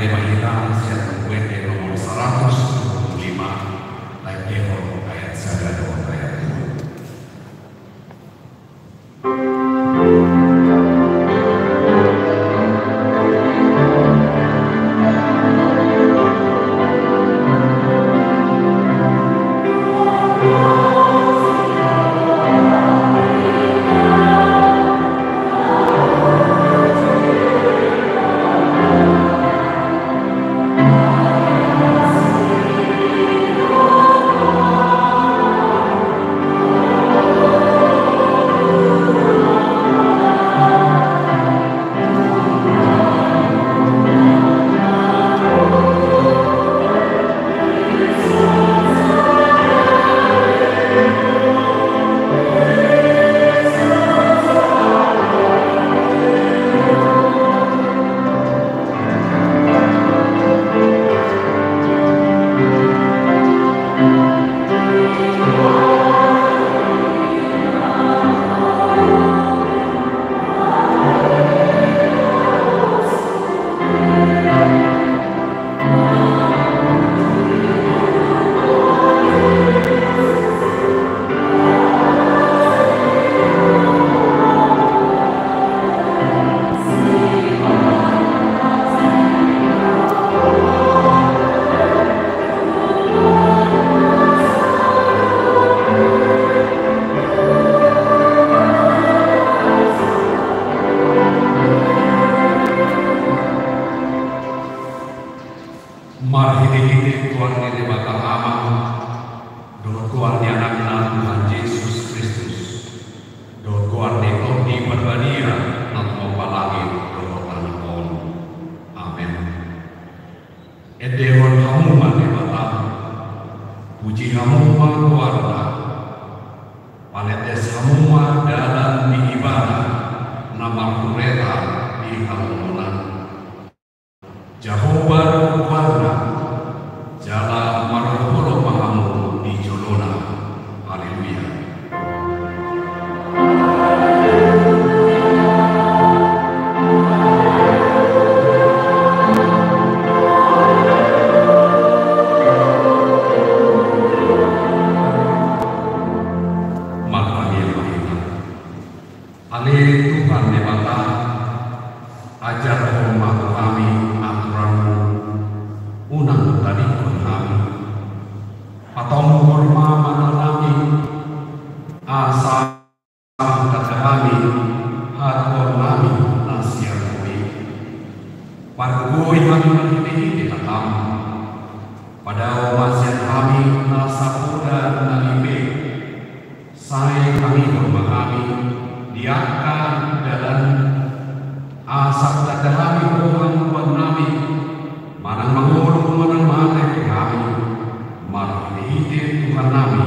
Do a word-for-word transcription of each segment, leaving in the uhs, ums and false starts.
Ende ma hita sian Buku Ende nomor saratus dua pulu lima, taendehon ayat sada dohot ayat dua. Marhitehite goar ni Debata Ama, dohot goar ni Anakna Tuhan Jesus Kristus, dohot goar ni Tondi Parbadia, na tumompa langit dohot tano on. Amen. Endehon hamu ma Debata, puji hamu ma goarna, paletes hamu ma dalan ni Ibana na marhureta di halomonan. Jahowa do goarna, jala marolopolop ma hamu di jolona. Haleluya. Martangiang ma hita. Ale Tuhan Debata, ajarhon ma tu hami aturanmu, unang tadingkon hami. Patonggor ma mata nami, asa tanda hami hatuaonnami na sian Ho i. Pargogoi hami marhitehite hatam. Padao ma sian hami na sapoda nami be. Sai tangihon ma hami di angka dalan, asa tanda hami Ho hatuaonnami, manang mangolu manang mate pe hami, marhitehite Tuhannami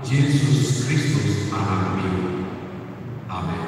Jesus Kristus Anakmi. Amen.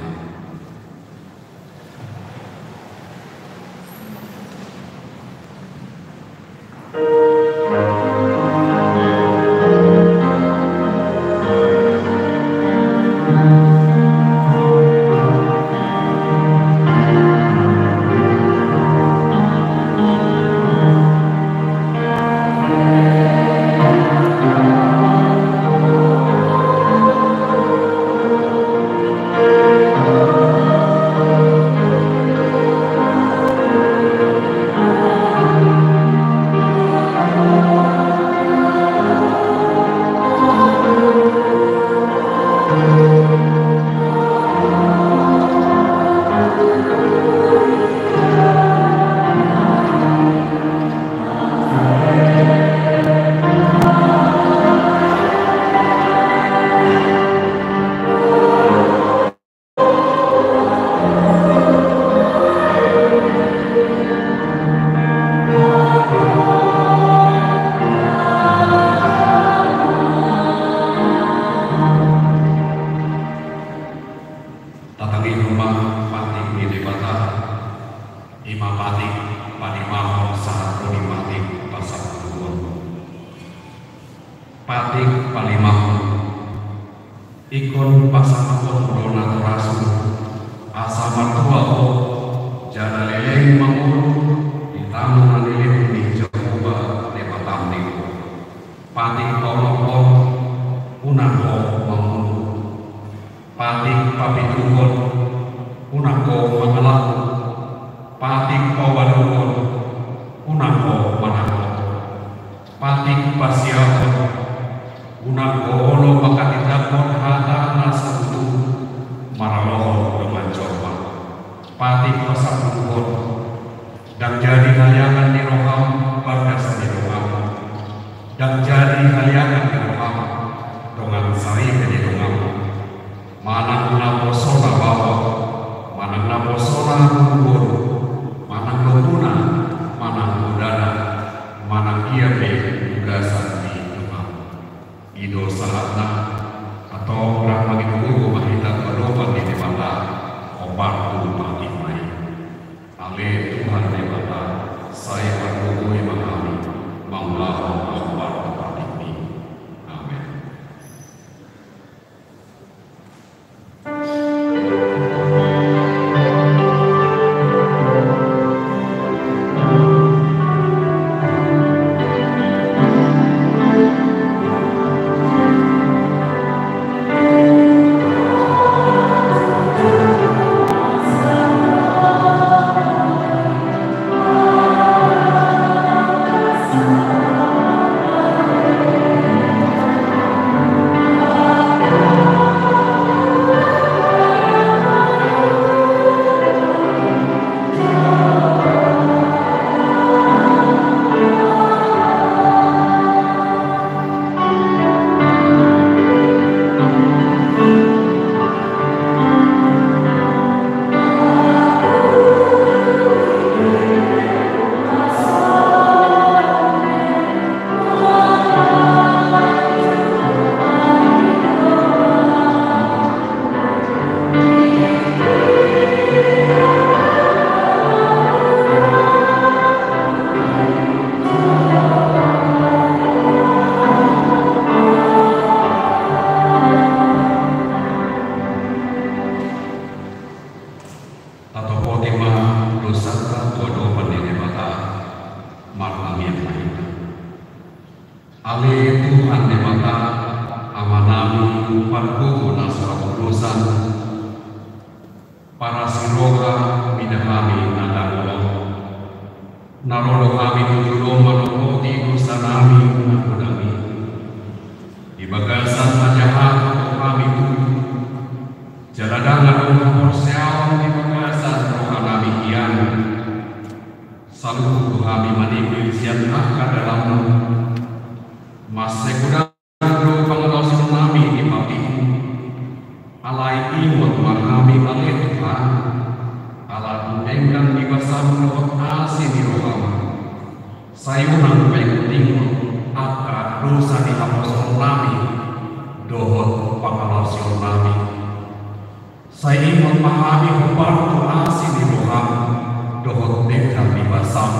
Tatangihon ma patik ni Debata, i ma patik palimahon sahat tu patik pasampuluhon. Patik palimahon. Ingkon pasahathon do natorasmu, asa martua ho, jala leleng mangolu di tano na ni patuduhon, unang ho mangalaho. Patik paualuhon, unang ho manangko. Patik pasiahon, unang ho olo mangkatindangkon hata na so tutu maralohon dongan jolma. Patik pasampuluhon, ndang jadi haleangan ni roham bagas ni donganmu. Ndang jadi haleangan ni roham dongan saripe ni donganmu. Manang naposona baoa, manang naposona boru, manang lombuna, manang godana, manang dia pe bagasan ni donganmu. I do sahatna. Antong rap mangido gogo ma hita tu adopan ni Debata hombar tu patikna i. Ale Tuhan Debata, sai pargogoi ma hami mangulahon na hombar tu patikmi. Amen. Tatopoti ma dosanta tu adopan ni Debata, martangiang ma hita. Ale Tuhan Debata, Amanami, pargogo na so hapodosan, parasi roha mida hami na dao on. Na ro do hami tu jolom manopoti dosanami na godang i. Di bagasan hajahaton do hami tubu, jala ndang adong haporseaon di bagasan rohanami hian. Saluhut do hami maningil sian angka dalanmu. Mansai godang do pangalaosionnami di patikmu. Alai ingot ma hami ale Tuhan, ala tu denggan ni basamu dohot asi ni rohamu. Sai unang paingot-ingot angka dosa ni haposoonnami dohot pangalaosionnami. Sai ingot ma hami hombar tu asi ni roham dohot denggan ni basam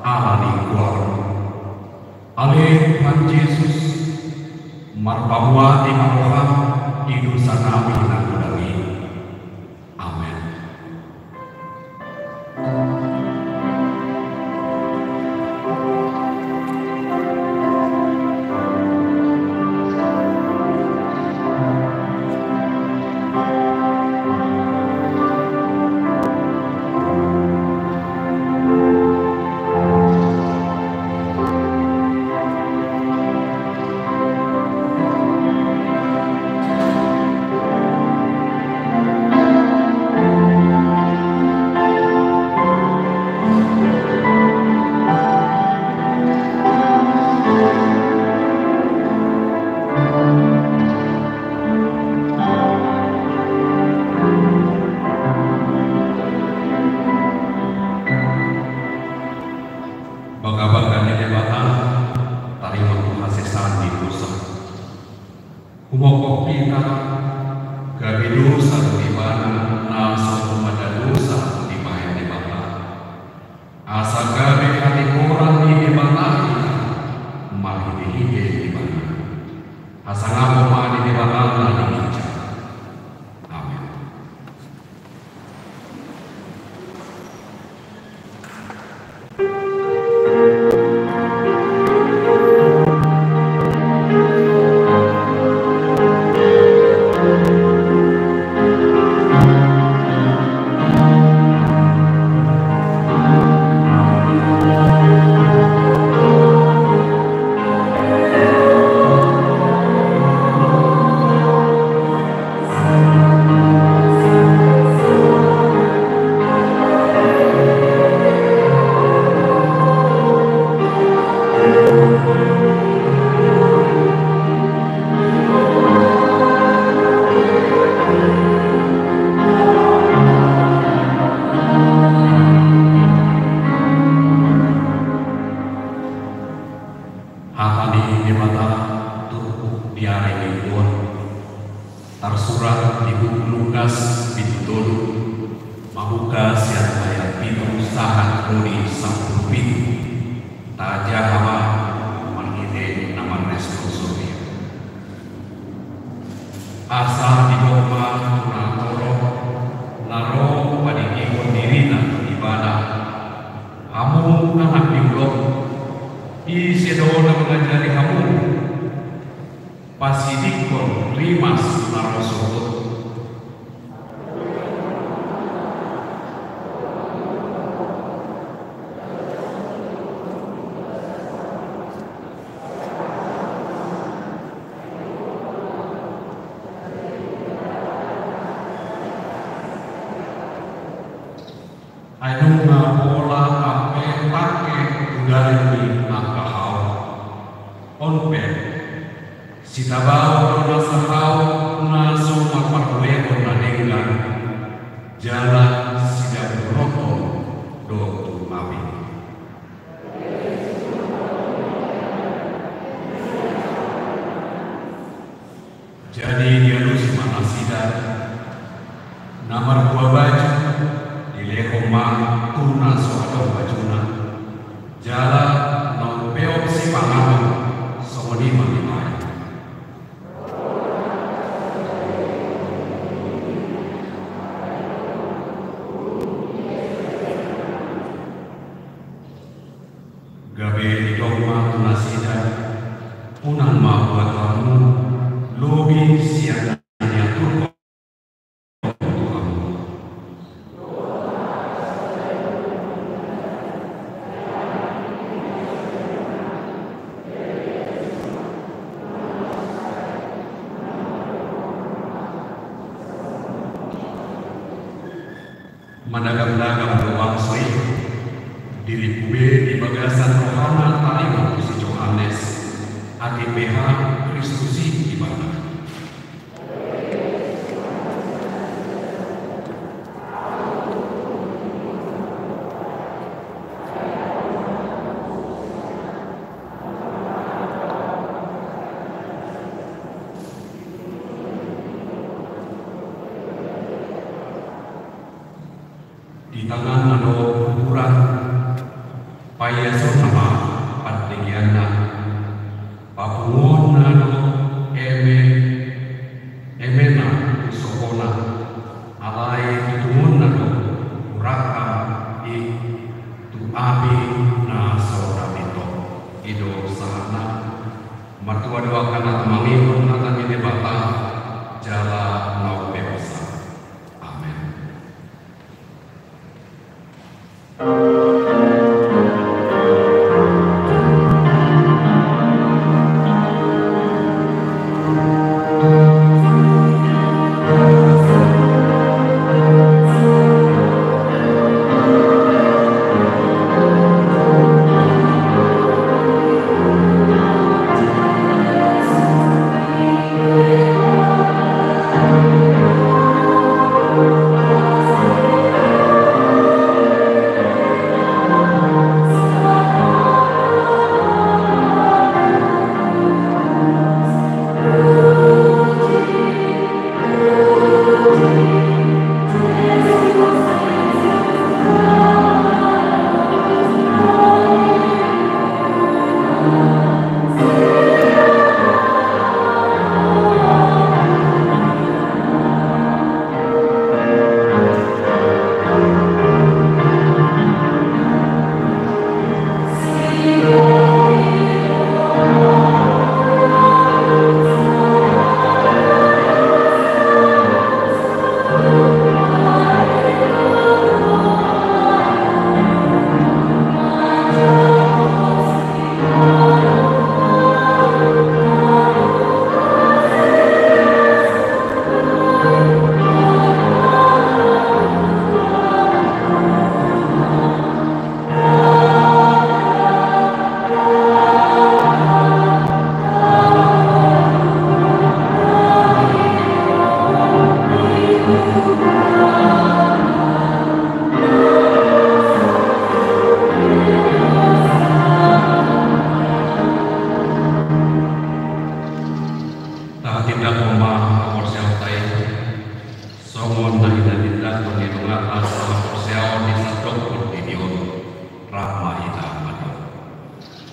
ala ni goarmu. Ale Tuhan Jesus, marpamuati ma roham di dosanami na godang i. Amen. Bagabaga ni Debata, taringot tu hasesaan ni dosa. Humophop hita, gabe dosa do ibana na so tumanda dosa dibahen Debata. Asa gabe hatigoran ni Debata hita marhitehite ibana. Hasangapon ma di Debata na di ginjang. Amen. Debata turpuk di ari Minggu on. Tarsurat di buku Lukas bindu tolu, mamungka sian ayat pitu sahat ro di sampulu pitu. Tajaha ma marhite na marresponsori. Asa didok ma tu na torop na ro padigihon dirina tu ibana: Hamu anak ni ulok, ise do na mangajari hamu pasidingkon rimas na ro sogot? Ai nunga pola hape pangke tu daging ni angka hau. On pe, sitabaon do nasa hau na so marparbuehon na denggan, jala sidabuhononhon do tu api. Jadi dialusi ma nasida, na marbua baju dilehon ma tu na so adong bajuna, jala naung peop sipanganon, songon i ma nilae. Gabe didok ma tu nasida: Unang ma buat hamu lobi sian na niaturhon tu hamu. Managamnagam do bangso i, dirimpu be di bagasan rohana taringot tu si Johannes, ate pe ha Kristus i ibana. Di tanganna do purpura, paiasonna ma pandegeanna, papunguonna do eme, emena tu sokona, alai pitungonna do hurangkam i tu api na so ra mintor. I do sahatna. Martua do angka na tumangihon hata ni Debata jala naung pepsa. Amen.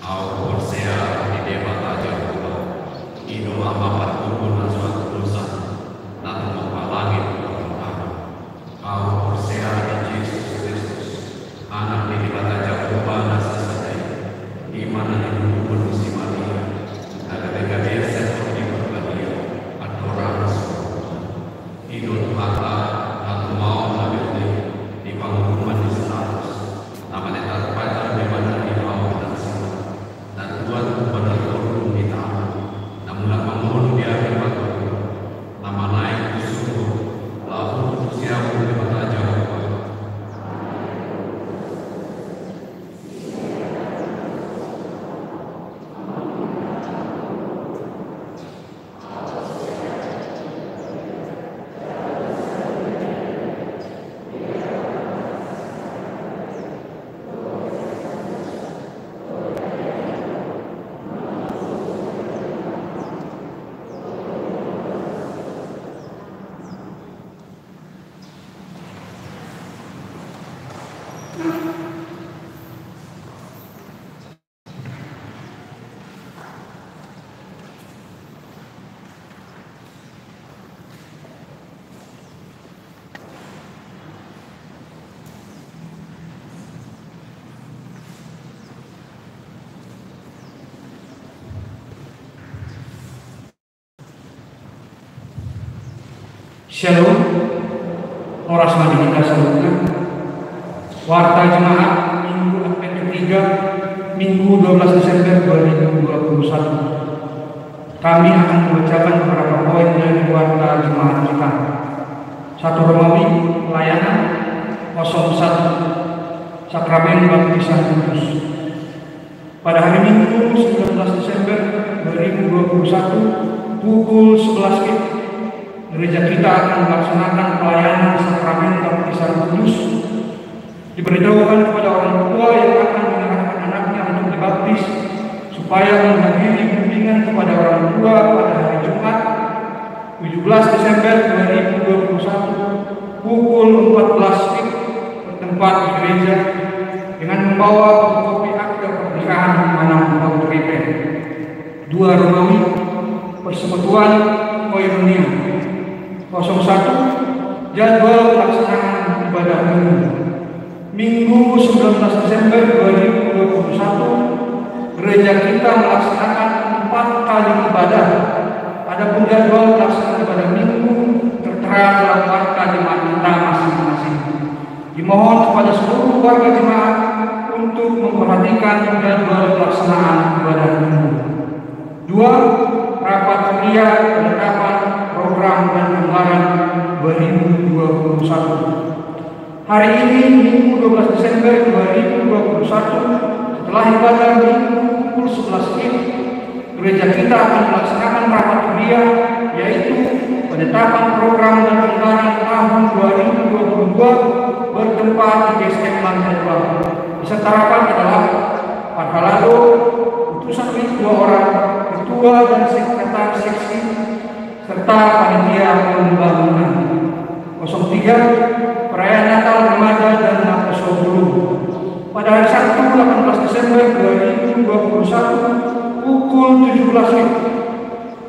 Au porsea di Debata Jahowa, i do Ama partubu na so hatudosan, na tumompa langit dohot tano. Au porsea di Jesus Kristus, Anak ni Debata Jahowa na sasada i, i ma na ninubuhon ni si Maria, na gabe-gabe sian Tondi Parbadia, andorang so ro Tuhan. I do Tuhanta, na tumaon na berde di panguhuman ni si Pilatus, na manetap pajar di bana ni hau pinansina, na tuat tu bana ni toru ni tano, na mulak mangolu di ari patogu, na manaek tu surgo, laho huhut siamun Debata Jahowa. Syalom. Horas ma di hita saluhutna. Warta Jemaat Minggu Advent ketiga, Minggu dua belas Desember dua ribu dua puluh satu. Kami akan membacakan beberapa poin dari warta jemaat kita. Satu Romawi, pelayanan. Kosong satu, Sakramen Baptisan Kudus. Pada hari Minggu, sembilan belas Desember dua ribu dua puluh satu, pukul sebelas WIB, gereja kita akan melaksanakan pelayanan Sakramen Baptisan Kudus. Diberitahukan kepada orang tua yang akan menyerahkan anaknya untuk dibaptis, supaya menghadiri bimbingan kepada orang tua pada hari Jumat, tujuh belas Desember dua ribu dua puluh satu, pukul empat belas WIB, bertempat di gereja, dengan membawa fotokopi akte pernikahan manang authoripen. Dua Romawi, persekutuan koinonia. Kosong satu, jadwal pelaksanaan ibadah Minggu. Minggu sembilan belas Desember dua ribu dua puluh satu, gereja kita melaksanakan empat kali ibadah. Adapun jadwal pelaksanaan ibadah Minggu tertera dalam warta jemaat kita masing-masing. Dimohon kepada seluruh warga jemaat untuk memperhatikan jadwal pelaksanaan ibadah Minggu. Dua, rapat kuria penetapan program dan anggaran dua ribu dua puluh satu. Hari ini, Minggu dua belas Desember dua ribu dua puluh satu, setelah ibadah Minggu pukul sebelas WIB, gereja kita akan melaksanakan rapat kuria, yaitu penetapan program dan anggaran tahun dua ribu dua puluh dua, bertempat di GSM lantai dua. Peserta rapat adalah parhalado, utusan WIB dua orang, ketua dan sekretaris seksi, serta panitia pembangunan. Kosong tiga, perayaan Natal remaja dan naposobulung. Pada hari Sabtu, delapan belas Desember dua ribu dua puluh satu, pukul tujuh belas WIB,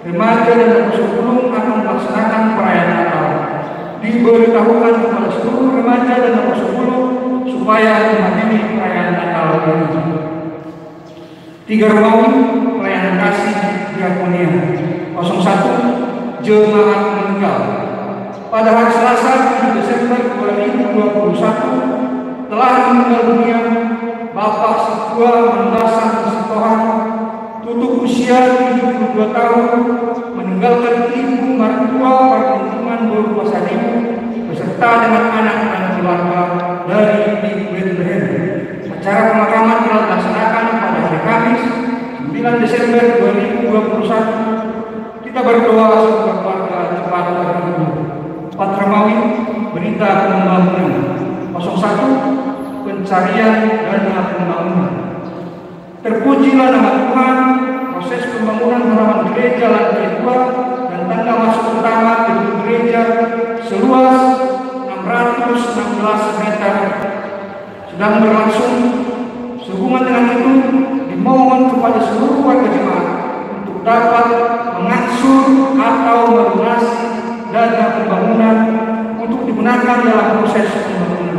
remaja dan naposobulung akan melaksanakan perayaan Natal. Diberitahukan kepada seluruh remaja dan naposobulung supaya menghadiri perayaan Natal ini. Tiga Romawi, pelayanan kasih diakonia. Kosong satu, jemaat meninggal. Pada hari Selasa, tujuh Desember dua ribu dua puluh satu, telah meninggal dunia Bapak Sintua Mandasan Sitohang, tutup usia tujuh puluh dua tahun, meninggalkan ibu mertua Parlingkungan Boru Pasaribu, beserta dengan anak dan keluarga dari Bethlehem. Acara pemakaman telah dilaksanakan pada hari Kamis, sembilan Desember dua ribu dua puluh satu. Kita berdoa semoga keluarga cepat terhibur. Empat Romawi, berita pembangunan. Kosong satu, pencarian dana pembangunan. Terpujilah nama Tuhan, proses pembangunan halaman gereja lantai dua dan tangga masuk utama gedung gereja seluas enam ratus enam belas meter sedang berlangsung. Sehubungan dengan itu, di Mohon kepada seluruh warga jemaat untuk dapat mengangsur atau melunasi dana pembangunan untuk digunakan dalam proses pembangunan.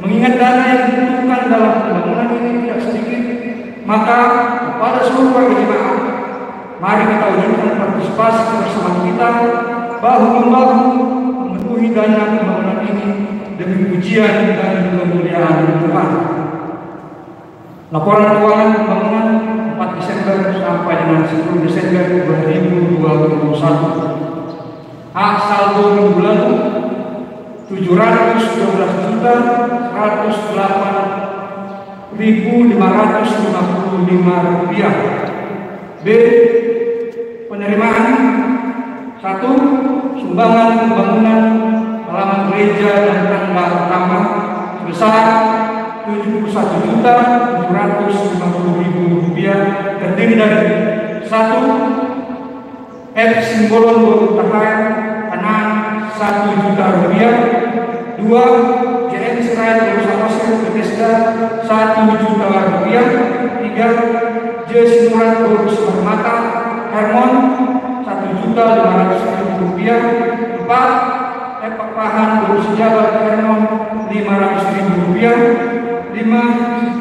Mengingat dana yang dibutuhkan dalam pembangunan ini tidak sedikit, maka kepada seluruh warga jemaat, mari kita wujudkan partisipasi kebersamaan kita, bahu-membahu memenuhi dana pembangunan ini demi pujian dan kemuliaan Tuhan. Laporan keuangan pembangunan empat Desember sampai dengan sepuluh Desember dua ribu dua puluh satu. A, saldo minggu lalu, tujuh ratus dua belas juta seratus delapan ribu lima ratus lima puluh lima rupiah. B, penerimaan. Satu, sumbangan pembangunan halaman gereja dan tangga utama sebesar tujuh puluh satu juta tujuh ratus lima puluh ribu rupiah, terdiri dari: satu, F Simbolon Boru Tahaean, Kanaan, satu juta rupiah. Dua, J M Sirait Boru Samosir, Betesda, satu juta rupiah. Tiga, J Sinurat Boru Simarmata, Hermon, satu juta lima ratus ribu rupiah. Empat, F Pakpahan Boru Sijabat, Hermon, lima ratus ribu rupiah. Lima,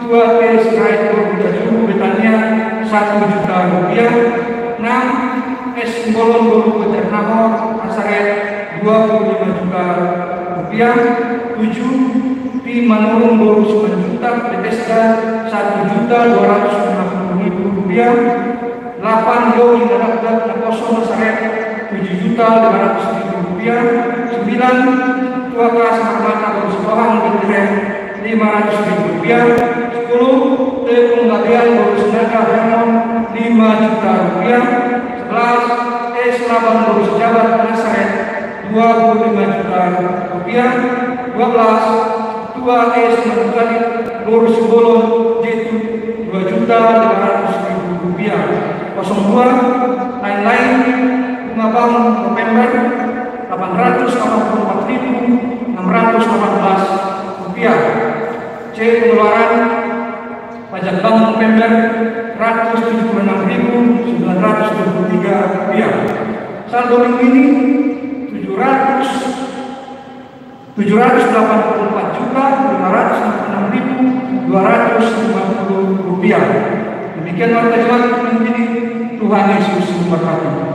Tua T Sirait Boru Hutajulu, Betania, satu juta rupiah. Enam, S Simbolon Boru Banjarnahor, Nasaret, dua puluh lima juta rupiah. Tujuh, Pi Manurung Boru Simanjuntak, Betesda, satu juta dua ratus lima puluh ribu rupiah. Delapan, Yogi Nadakdak Naposo, Nasaret, tujuh juta lima ratus ribu rupiah. Sembilan, Tua Kas Marmata Boru Sitohang, Betlehem, lima ratus ribu rupiah. Sepuluh, Tepung Gabean Boru Sinaga, Hermon, lima juta rupiah. Sebelas, S Laban Boru Sijabat, Nasaret, dua puluh lima juta rupiah. Dua belas, Tua S Manungkalit Boru Simbolon, Jetu, dua juta lima ratus ribu rupiah. Kosong dua, lain-lain, bunga bank November, delapan ratus delapan puluh empat ribu enam ratus delapan belas rupiah. C, pengeluaran pajak bank November, seratus tujuh puluh enam ribu sembilan ratus dua puluh tiga rupiah. Saldo minggu ini, tujuh ratus, tujuh ratus delapan puluh empat juta lima ratus enam puluh enam ribu dua ratus lima puluh rupiah. Demikian warta Jumat minggu ini. Tuhan Yesus memberkati.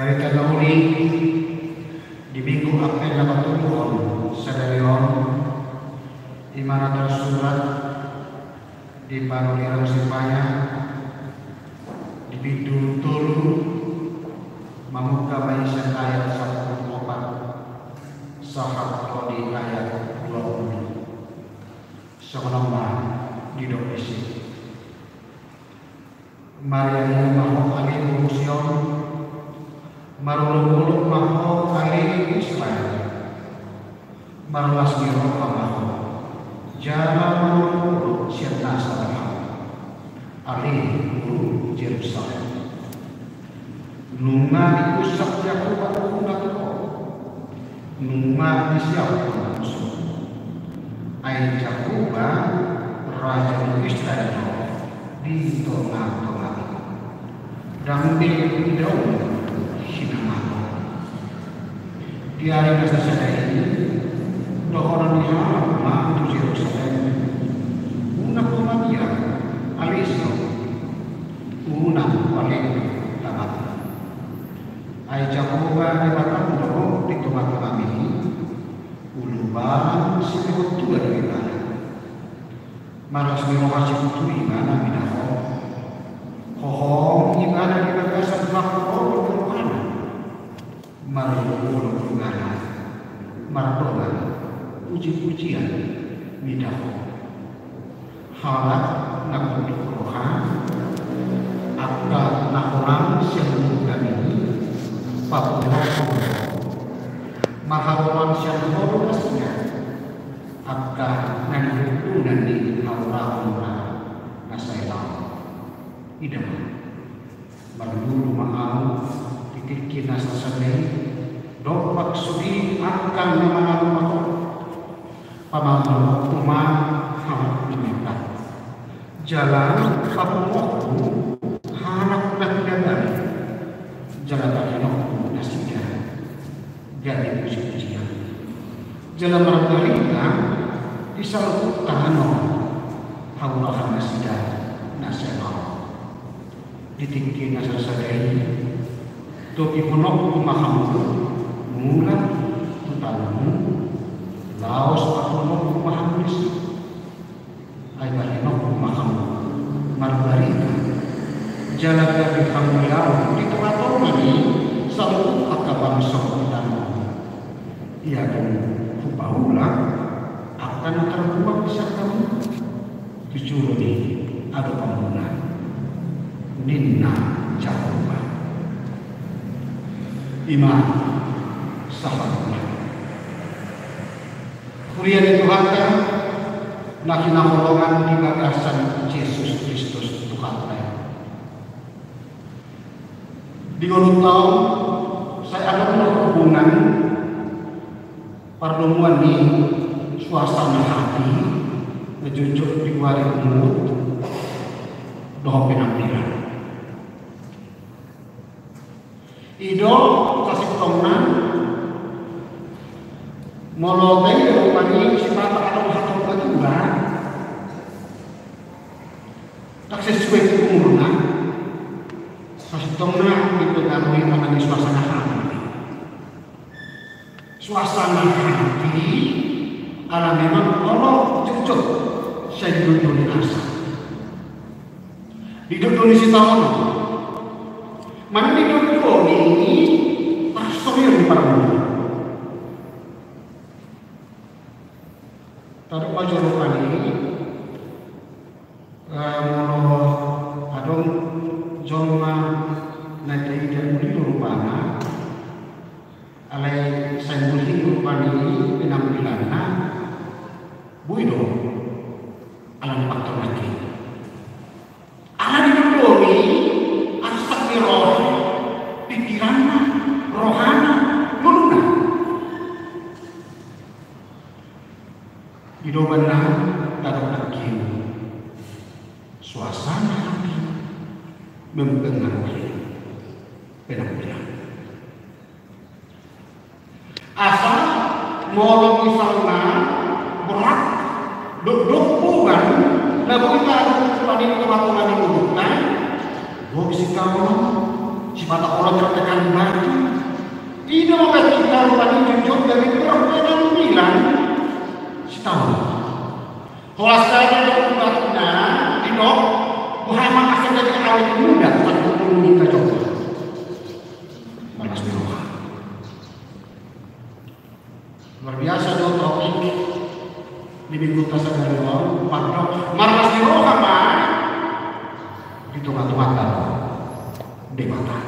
Barita na uli di Minggu Advent na patoluhon sadari on, i ma na tarsurat di Panurirang Sipaia, di bindu tolu, mamungka ma i sian ayat sampulu opat sahat ro di ayat dua pulu. Songon on ma didok disi. Marria ma ho ale boru Sion, marolopolop ma ho ale Israel. Marlas ni roha ma ho, jala marolopolop sian nasa roham, ale boru Jerusalem. Nunga diusap Jahowa unang ho, nunga disiaphon musu. Ai Jahowa, raja ni Israel do di tongatonga i. Ndang be didaun hinamago. Di ari na sasada i, dohonon ni halak ma tu Jerusalem: Unang ho mabiar, ale Sion, unang ho paleng tanganmu. Ai Jahowa Debatam do di tongatongami, ulubalang silehon tua do ibana. Marlas ni roha situtu ibana mida ho. Hohom ibana di bagasan pangkorhon ni rohana. Marolopolop ibana mardongan pujipujian mida ho. Halak na gondok roha, angka na holang sian murkami, papunguhon ho. Marhaholongan sian ho do nasida, angka na nihurhunan ni haholahon na sai laho. Ida ma. Marlulu ma ahu di tingki na sasada i, dompak sude angka na mangalumahon, pamanganonku ma halak na mepar. Jala papunguhonku halak na pinabali, jala bahenonku nasida gabe pujipujian. Jala marbarita di saluhut tano haholahon nasida na sai laho. Di tingki na sasada i, togihononku ma hamu mulak tu tanomu, laos papunguhonku ma hamu disi. Ai bahenonku ma hamu marbarita, jala gabe hamuliaon di tongatonga ni saluhut angka bangso di tano on. Ia dung hupaulak angka na tarbuang sian hamu tu jolo ni adopanmuna, ninna Jahowa. I ma sahatna. Huria ni Tuhanta na hinaholongan di bagasan Jesus Kristus Tuhanta. Di ngolunta on sai adong do hubungan pardomuan ni suasana hati na jotjot digoari umur dohot penampilan. I do sasintongna molo taida rupani sipata adong hatop matua, ndang sesuai tu umurna, sasintongna dipengaruhi alani suasana hati. Suasana hati ala memang olo jotjot sai didondoni asa. Didondoni sitaonon. Manang didondoni parsoyon ni parmula. Tadok ma jolo rupani, eh, molo adong jolma na taida uli do rupana, alai sai mulhit rupani penampilanna, boi do alani pangkatahon i. Alani didondoni arsak ni roha, pikiranna, rohana, ngoluna. Di doban na tadok nangkin, suasana hati mempengaruhi penampilan. Asa molo misalna borat, dokdok boban na boi taadop tu tongatonga ni ngolunta, Gok sitaonon, sipata kolot tertekan batu. Ida ma berarti tahu tadi jujur dari perpenampilan sitaonon. Holan sada do ubatna didok, boha ma asa jadi awet muda satu puluh minta coba. Marlas ni roha. Luar biasa do topik di minggu ta sadari on, mandok marlas ni roha ma di tonga-tonga Debata.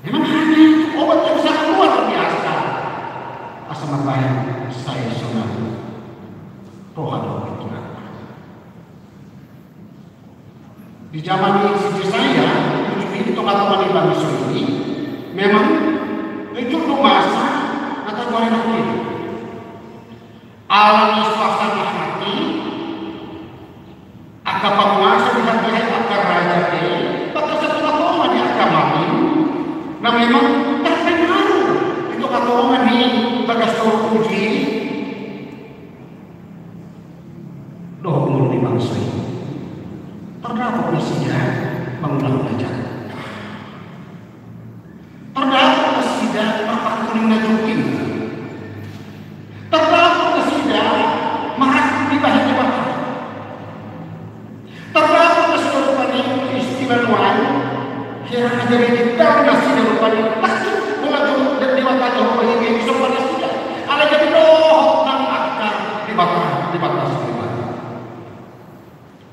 Memang hanya itu obat yang sangat luar biasa. Asa mambahen sai songon roha dohot pikiran. Di jaman ni si Jesaya, tujuh ini tonga-tonga ni bangso i, memang muncul do masa na tagoari nangkin. Ala ni suasana hati, angka panguasa di hatiha i, angka raja pe, bahkan satonga-tonga ni angka malim, na memang terpengaruh di tonga-tonga ni bagas toru puji, dohot ngolu ni bangso i. Tardapot nasida mangulahon na jat. Tardapot nasida marpangkuling na jungkir. Tardapot nasida marangkup dibahen Debata. Tardapot nasida rupani istimewa. Hira na jadi didok nasida rupani, takut pola jo dan Debata jo rupani, jadi sopan nasida. Ala jadi dohot nang angka debata, debata sendiri.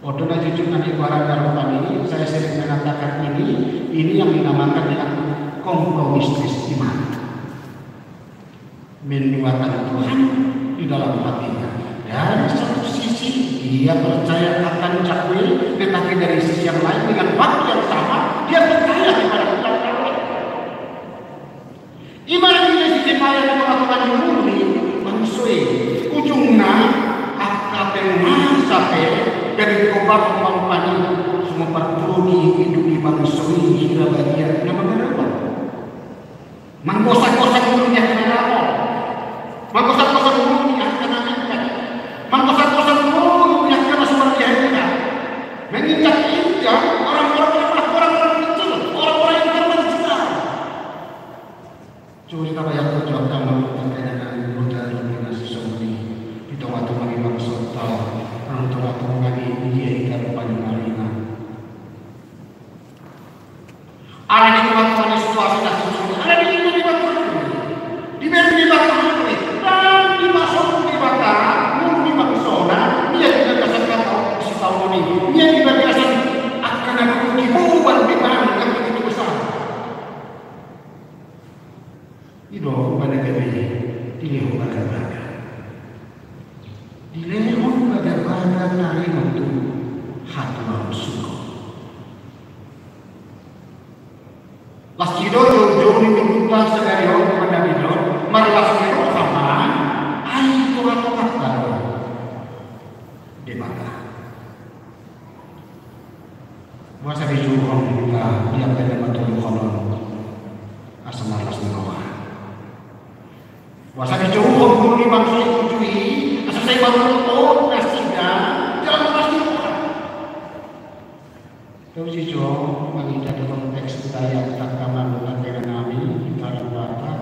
Odo na jujur na di barang dalam ini, saya sering mengatakan ini, ini yang dinamakan dengan kompromistis iman. Menyuakan Tuhan di dalam hatinya. Dari satu sisi, dia percaya akan Yahweh, tetapi dari sisi yang lain, dengan waktu yang sama, dia percaya kepada Tuhan Yahweh. Ima na di sisi paya na mangkatongan murni bangso i. Ujungna, angka penguasa pe, dari kobak mampan i, semua partogi hidup di bangso i, hira bagian na mangaraban. Manggosak-gosak ngolu ni angka na dao. Manggosak-gosak ngolu ni angka na mangangkat. Manggosak-gosak ngolu ni angka na so mardiahian. Menginjak-injak orang-orang lemah, orang-orang kecil, orang-orang yang termarginal. Coba kita bayangkan, coba kita melakukan kainan yang brutal di nasi somni di tonga-tonga ni bangso ta, di tonga-tonga ni dia kita lupa di marina. Ala ni tonga-tonga ni situasi na sisongon i, ala ni ina ni Debata, dibahen Debata, dan dipasohot Debata ngolu ni bangsona, ia di bagasan hata on, sitaonon i, ia di bagasan angka na dulu diboan Debata, yang begitu besar. I do umbahen na gabe dilehon bagabaga. Dilehon bagabaga taringot tu hatuaon surgo. Las i do joujou ni ngolunta sadari on, pernah didok, marlas ni roha ma, ai tonga-tonganta do Debata. Boasa dijouhon hita di angka na manggohi on asa marlas ni roha? Boasa dijouhon ngolu ni bangso i tujuh i asa sai marungut nasida jala marlas ni roha? Tau si jo mangida di konteks budaya angka amang dohot inang nami, hita Batak,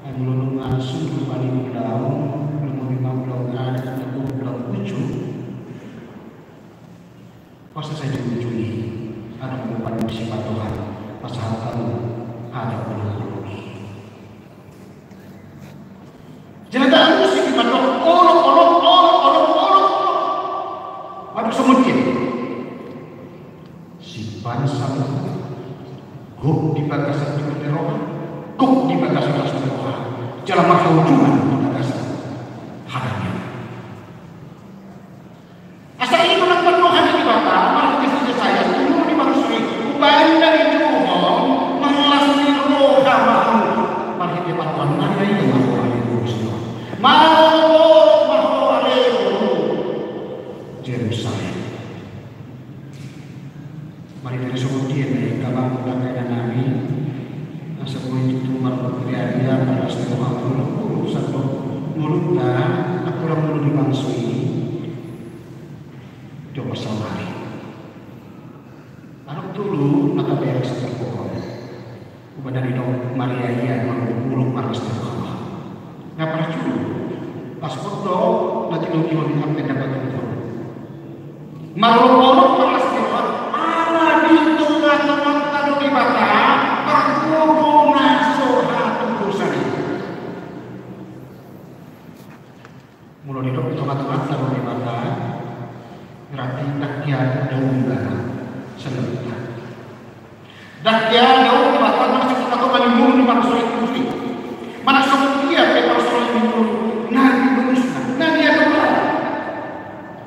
ai molo nunga sungkun bani ulaon, molo nunga ulaon adat, ulaon bujur. Boasa sai di ujung i adong umbahen sifat Tuhan pasahat hamu hata ulaon i. Jadi tak harus sifat Tuhan olok, olok, olok, olok, olok. Waduh, semutin. Sifat sama. Gok di bagasan tingki ni roha, gok di bagasan las ni roha. Jala marhaujungan di bagasan hadapi. Asa i do na pandohan ni Debata, marhite si Jesaya, tu ngolu ni bangso i, umbahen na dijouhon, marlas ni roha ma hamu. Marhite pandohan na i, na i ma hamu, ale boru. Marlas ma ho, ale boru. Jerusalem. Marhite na songon dia ma i, angka amang dohot inang nami, asa boi tutu marhite marlas ni roha, marlas ni roha, sandok ngolunta, angka ngolu ni bangso i. Jolo saonari. Adong tolu na tabereng sian Tuhan. Umbahen na didok Maria ia mangolok-olok marlas ni roha. Na parjolo, pas on do na tinogihon ni Ampen Dapot Tuhan. Mangolok-olok marlas ni roha, ala di tonga-tonganta do Debata, pargogo na so hatudosan i. Molo didok di tonga-tonganta do Debata, berarti ndang hea dao ibana sandiri. Ndang hea dao Debata manang sian tonga-tonga ni ngolu ni bangso i. Manang songon dia pe bangso i, ngolu na di bonusna, na di adopan.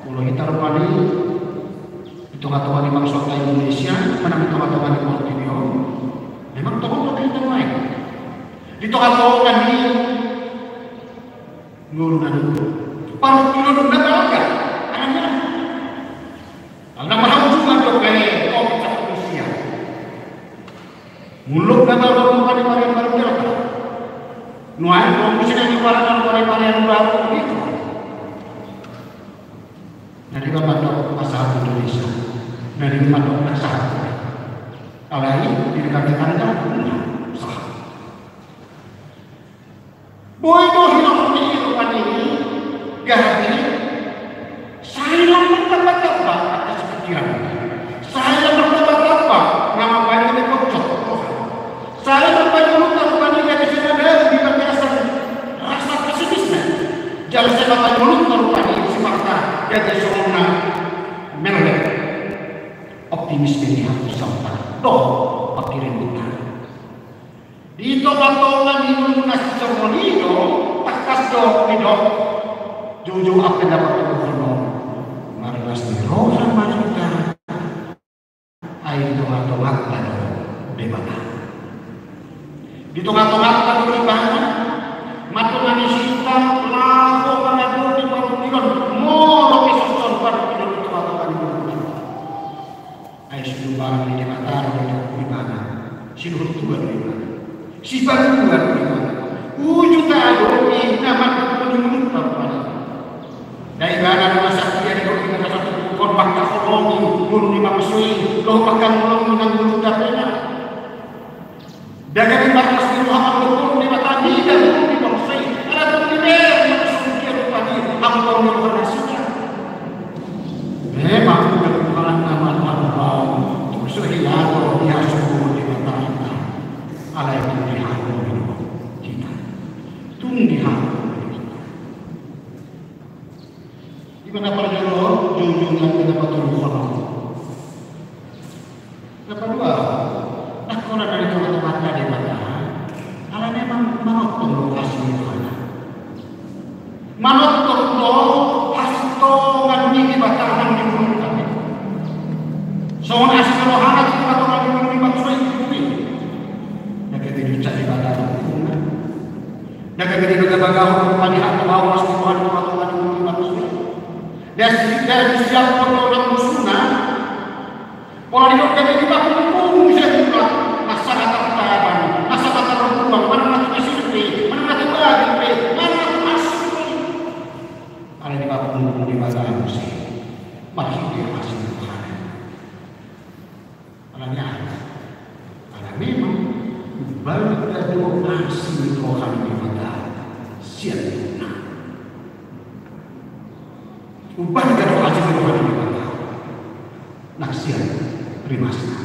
Molo hita rupani di tonga-tonga ni bangso Indonesia, manang di tonga-tonga ni portibi on, memang tongon do hita nuaeng. Di tonga-tonga ni ngolu na dua. Parungkilon na balga. Alana, alana mahaujungan do pe, oh, cak usia. Muluk na baru, muluk na baru, baru, baru. Nuaeng, muluk muse na baru, baru, baru, baru, baru. Na deba mandok pasahat Indonesia. Na deba mandok pasahat. Alai, di negara tetangga, enggak. Sahat. Boi do hinorhon ni i rupani, gabe sai lam martamba-tamba angka sipikiran. Sai lam martamba-tamba na mambahen gabe pocok roha. Sai lam mambahen ngolunta rupani gabe sai na baru di bagasan rasa pesimisna. Jala sai mambahen ngolunta rupani siparta gabe songon na melek. Optimis be ni hapus sampah. Dohot pangkirimon. Di tonga-tonga ni ngolu na sisongon i do, tangkas do didok, joujou Ampen Dapot Tuhan on. Marlas ni roha ma hita, ai di tonga-tonganta do Debata. Di tonga-tonganta do Ibana, mandongani hita laho mangadopihon parungkilon, molo pe songon parungkilon di tonga-tonga ni ngolu. Ai silumbang ni Debata do Ibana, sinuhut tua do Ibana, sipatua do Ibana. Uju taadopi na mandok ngolunta rupani. Dang Ibana do na satia di ngolu, Ibana satu pukon mangkaholongi ngolu ni bangso i, dohot mangkaholongi na ngolunta pe na. Dang gabe marlas ni roha mangolok-olok Debata, mida ngolu ni bangso i, ala tong dibereng ma songon dia rupani hamu ni roha nasida. Memang kebutuhan nama Tuhan, tung so hea do dihasuhon Debata hita, alai tung dihaholongi do hita. Tung dihaholongi do hita. Ima na parjolo, joujou ni Ampen Dapot Tuhan on. Na paduahon, ndang holan na di tonga-tonganta Debata, alana memang manongtong do asi ni rohana. Manongtong do hasintongan ni Debata nang di ngolunta. Songon asi ni rohana di tonga-tonga ni ngolu ni bangso i. Ndang gabe diucap Debata do ngoluna. Ndang gabe dibaga-bagahon rupani hata baoa asi ni roha di tonga-tonga ni ngolu ni bangso i. Ndang disiaphon do nang musuna. Pola didok gabe dipapungpung muse, na sanga tartaban, na sanga tarbuang, manang na tu Mesir pe, manang na tu Babil pe, manang na tu Asur pe. Alai dipapungpung Debata muse marhite asi ni rohana. Alani aha? Ala memang umbalga do asi ni roha ni Debata sian ngoluna. Umbalga do asi ni roha ni Debata nang sian rimasna.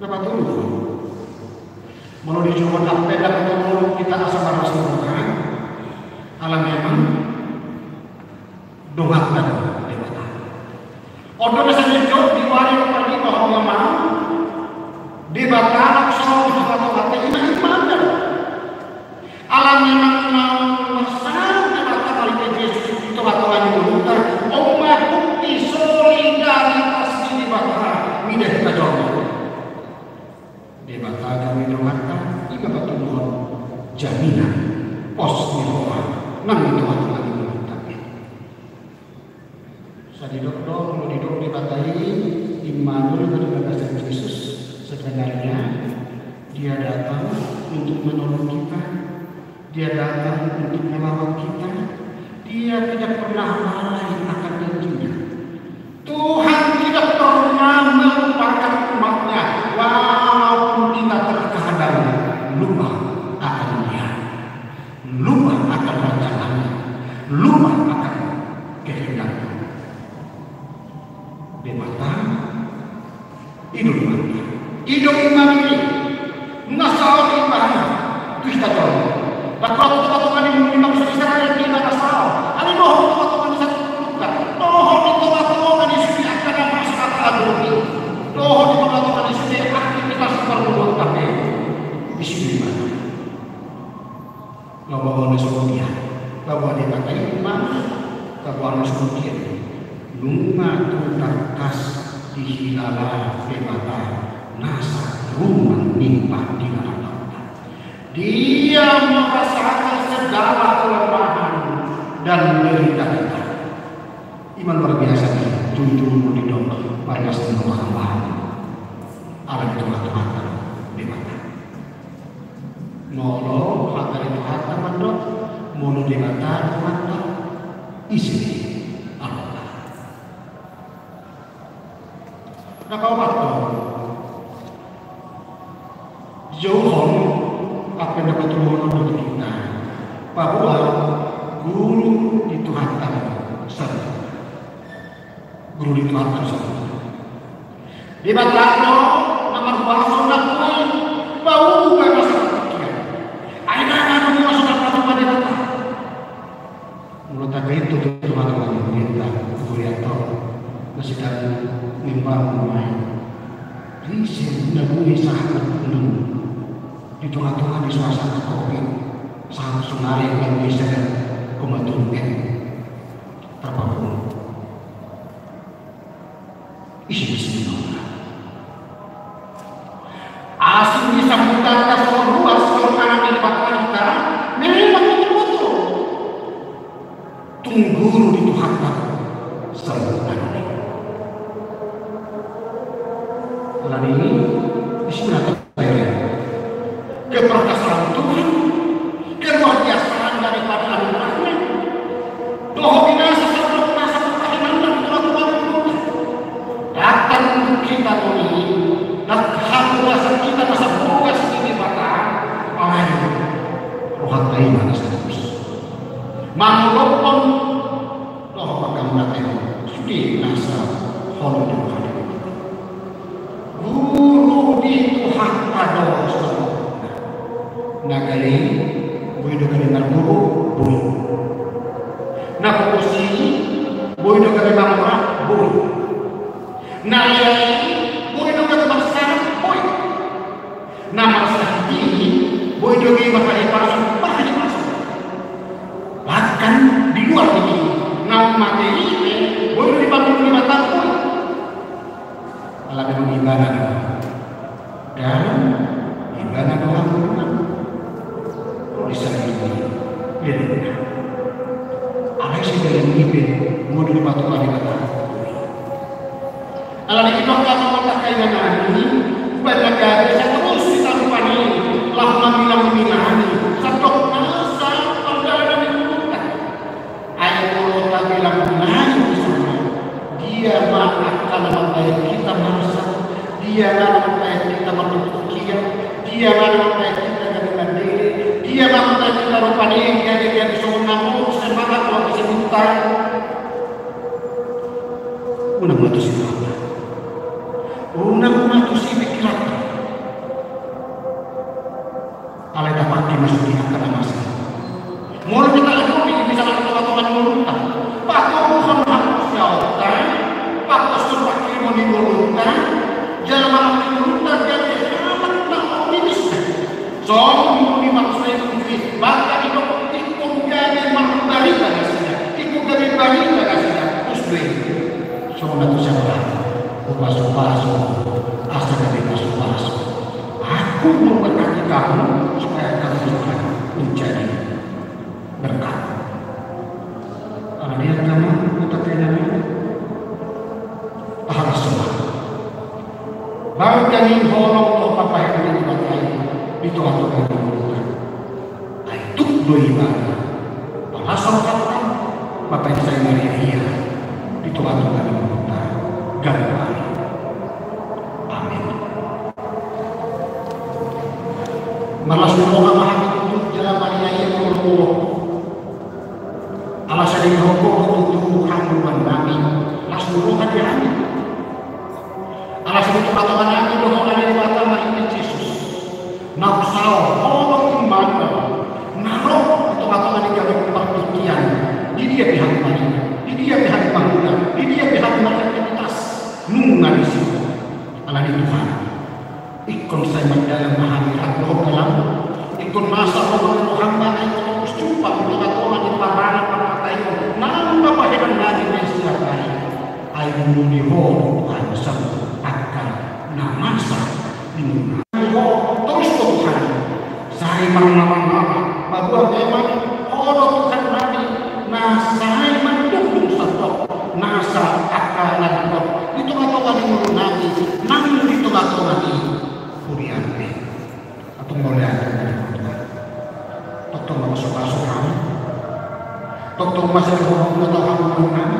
Na patoluhon, molo dijouhon Ampen Dapot Tuhan on hita asa marlas ni roha, ala memang donganta do Debata. On do na sai dijou di wari on, parlima on memang Debata nang songon di tonga-tonganta i, ima Ibana do. Ala memang naung marsaut Debata marhite Jesus di tonga-tonga ni ngolunta, on ma bukti solidaritas ni Debata mida hita jolma. Debata gabe donganta, ima patoluhon jaminan pos ni roha nang di tonga-tonga ni ngolunta. Sai didok do, molo didok Debata i Immanuel, na di bagasan Jesus, sebenarnya Dia datang untuk menolong kita, Dia datang untuk melawat kita, Dia tidak pernah lalai akan janji-Nya. Debata, i do Debata. I do Immanuel. Nasa on Immanuel tu hita jolma. Dang ro tu tongatonga ni mangsa Israel Immanuel nasa on. Alai dohot tu tongatonga ni satu keluarga. Dohot tu tongatonga ni sude angka na masa angka adopi. Dohot tu tongatonga ni sude aktivitas parngoluanta pe. Disi do Immanuel. Laho baoa na songon dia, baoa Debata i Immanuel, baoa na songon dia. Nunga tung tangkas dihilala Debata nasa rumang ni panghilalaanta. Dia merasakan segala kelemahan dan derita kita. I ma luar biasa ni jujur didok parnas ni roha Tuhan. Ala ni Tuhan, Tuhan Debata. Molo hata ni Tuhanta mandok, molo Debata Tuhanta, ise do alona? Na paopathon, dijouhon, ampe na patoluhon on do tu hita, paboa guru ni Tuhanta do saluhutna. Guru ni Tuhanta do saluhutna. Debata do na marhuaso na boi pauba nasa partingkian. Ai ndang adong na so tarpatupa Debata. Molo tabaen tu tongatonga ni hurianta, tu hurianta on, na sedang membangun rumah i, ise na boi sahat na pulung di tongatonga ni suasana covid, sahat sonari na boi sahat komatulung, tarpapulung. Isi di sini. Asing di sambutan ta songon ruas, songon anak ni Debata hita, memang betul-betul. Tung guru ni Tuhanta saluhutna. Alani i, di sini ada keperkasaan Tuhan, keluar biasaan daripada anugerahnya. Dohot i nasa sandok nasa partahinanna di tongatonga ni ngolunta. Datang untuk kita, Tuhan, dan keharusan kita nasa bogas di Debata, alai rohanta i ma nasa tulus. Mangolophon dohot mangkamunate sude nasa holong ni roha. Guru ni Tuhanta do saluhutna. Na gale, boi do gale marguru, boi. Na posi, boi do gale marmora, boi. Na leleng, boi do gale marsangap, boi. Na marsahit i, boi do gale marhahipason, marhahipason. Bahkan di luar ni i, na mate i pe, boi do dipanggul Debata, boi. Ala memang ibana do dalan, ibana do hamu, ro di sahit ni lelengna. Alai sidalan i pe, boi do dipatupa Debata. Alani i do angka amang dohot inang nami, umbahen na gabe sai torus hita rupani laho mamilang-milangi sandok nasa pardalanan ni ngolunta. Ai molo tabilang-bilangi di son, dia ma angka na mambahen hita marsak, dia ma na mambahen hita martuktuk hian, dia ma na mambahen hita gabe mandele, dia ma mambahen hita rupani gabe-gabe songon na muruk semangat dohot ise buta. Unang ma tusi rohanta. Unang ma tusi pingkiranta. Alai tapangke ma sude angka na masa. Molo hita adopi misalna di tongatonga ni ngolunta, patoguhon haporseaonta, paposhon pangkirimon ni ngolunta, jala manang di ngolunta gabe halak na optimis. Songon di manusia i, bahkan didok ingkon gabe marbarita nasida, ingkon gabe barita nasida. Tusi do i. Songon na tusi rohanta, hupasu-pasu asa gabe pasu-pasu. Aku memberkati kamu supaya kamu juga menjadi berkat. Alani i, angka amang dohot inang nami, tahalashon ma. Bangga ni holong dohot pambahenan ni Debata i di tongatonga ni ngolunta. Ai tuk do ibana palas rohanta, maka sai maria ia di tongatonga ni ngolunta gabe ari. Amin. Marlas ni roha ma hami tutu jala maria ia molo. Ala sai didokhon ho tutu hamu amang nami, las ni roha di hami. Ala songon i di tongatonga nami do Ho ale Debata, marhite Jesus, na husaor Ho do immanuel, na ro di tongatonga ni ganup partingkian. Di dia pe hami marhite, di dia pe hami marhite, di dia pe hami marhite, nunga disi Ho. Alani i Tuhan, ingkon sai mardalan ma hami rap dohot dalanMu. Ingkon masa Ho mangalo hami, ingkon Ho jumpa di tongatonga ni parana parmataion, nang na pahenan nami na siapari. Ai muli Ho do Tuhan, saluhut angka na masa di ngolunami. Ho torus do Tuhan, sai marnamannama, paboa memang Ho do Tuhan nami na sai mandungdung sandok nasa angka na didok di tongatonga ni ngolunami nang di tongatonga ni huriaM pe. Antong mauliate ma di Ho Tuhan. Tongtong ma pasu-pasu hami. Tongtong ma sai Ho do mangulahon hangoluan nami.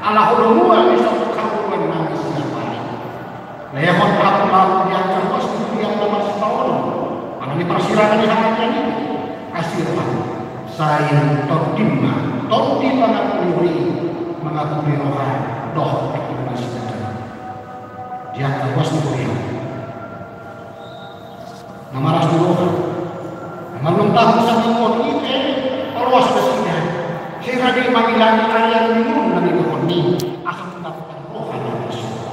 Ala Ho do mual di saluhut hangoluan nami siapari. Lehon hami ma di angka ruas ni huriaM na marsipaolo, ala ni parsirang ni hangoluan i. Asi rohaM, sai tondim ma, tondi pangampuni, mangapuli roha dohot pingkiran ni sitadoan di angka ruas ni huriaM. Na malas ni roha, na mangulahon hangoluan i pe, paloas nasida. Sira do i mangilangi ari-ari ni ngolu na nidokhon i, asa mendapatkan roha na marsogot.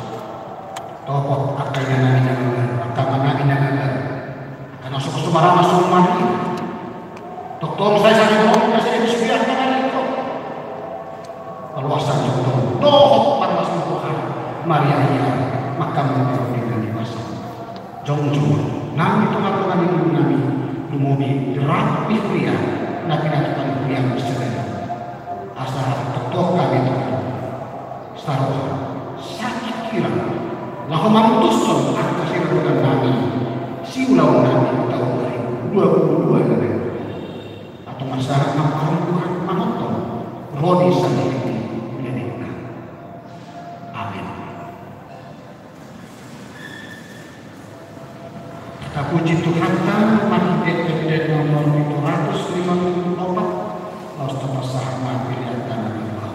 Topot angka inanami na mangan, angka amanami na mangan, angka na so, so marama so mari. Tongtong sai saripeon nasida di sude angka na ringkot. Paloas tongtong dohot parlas ni roha, maria-ria mangkambang di tingki ni basa. Jongjong nang di tongatonga ni ngolunami, lumobi rap di huria na pinatupa ni huriaM di sadari on. Asa tongtong hami tongtong saroha, sapingkiran, laho mamutushon angka siradotan nami siulaon nami di taon dua ribu dua puluh dua na naeng ro i. Antong marsahat ma Ho Tuhan manongtong ro di salelenglelengna. Amin. Tapuji Tuhanta marhite ende nomor pitu ratus lima puluh opat, laos tapasahat ma pelean tangan ni Tuhan.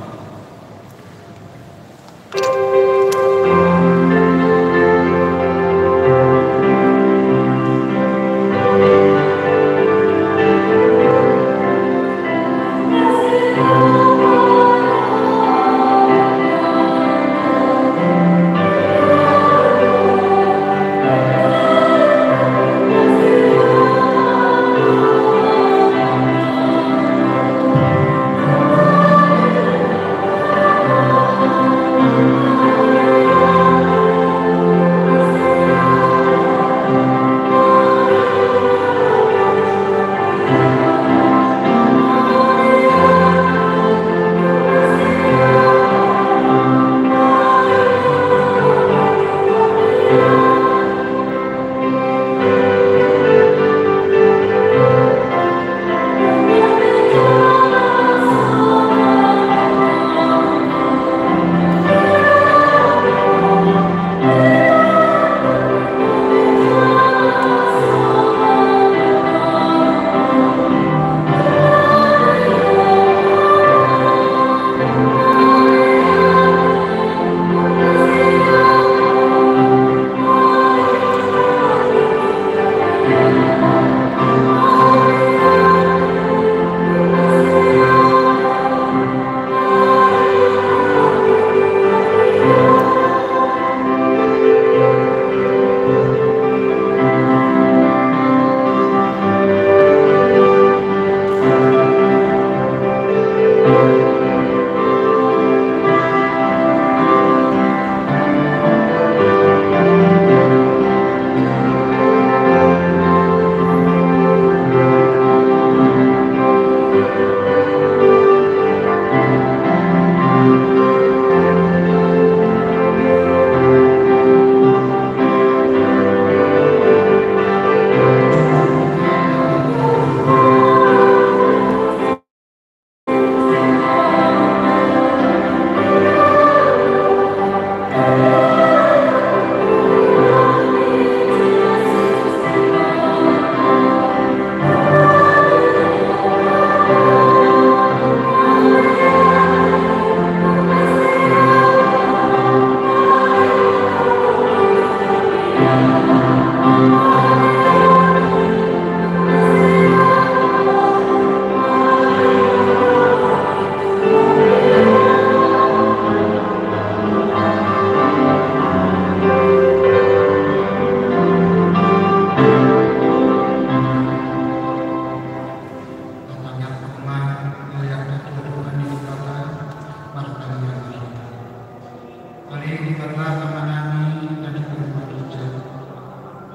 Ale Debata Amanami na di banua ginjang,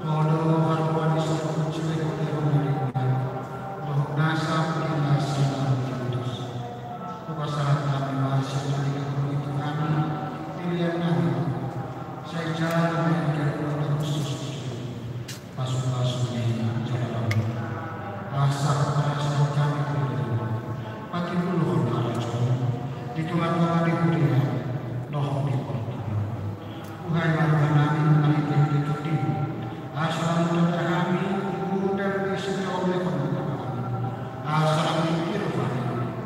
Ho do haluaon ni saluhut silehonlehon na denggan dohot nasa pudi na sinaluhutna. Hupasahat hami ma sian na denggan Ho i tu hami, pelean nami, sai jala ma i gabe huta hushus di jolom. Pasupasu ma i jala lam. Asa huparasahon hami tu Ho, patimbulhon harajaonMu di tongatonga ni huria dohot di portibi. Buhai ma rohanami marhitehite TondiM, asa lam tanda hami di gundang ni silehonlehonMu tu hami, asa lam pir hami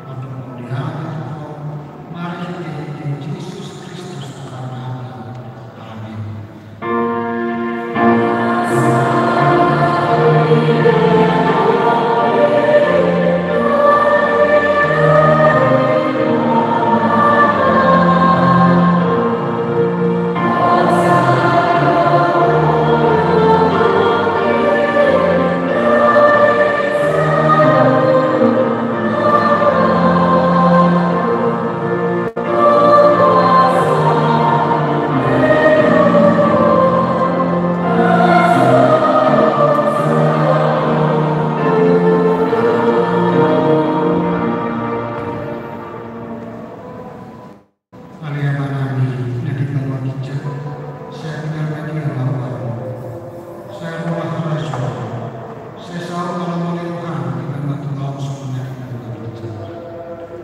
mandok mauliate tu Ho, marhitehite Jesus Kristus Tuhannami. Amen. Ale Amanami na di banua ginjang, sai pinarbadia ma goarMu, sai ro ma harajaonMu, sai saut ma lomo ni rohaM di banua tonga on songon na di banua ginjang.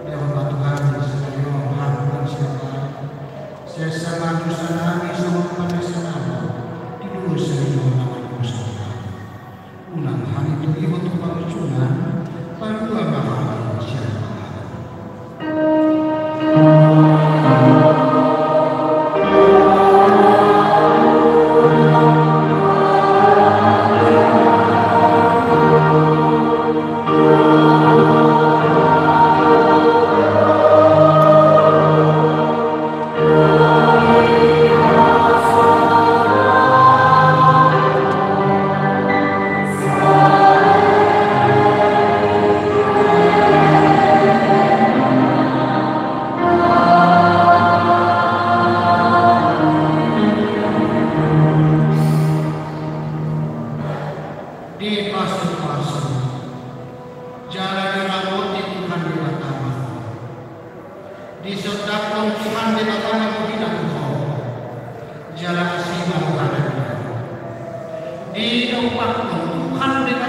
Lehon ma tu hami sadari on hangoluan siapari, sai sesa ma dosanami songon panesanami di dosa ni dongan na mandosa tu hami. Unang hami togihon tu pangunjunan, palua ma hami sian pangago. Dipasupasu jala diramoti Tuhan Debata ma ho. Disondangkon Tuhan Debata ma bohina tu ho, jala asi ma rohana di ho. Diupakkon Tuhan Debata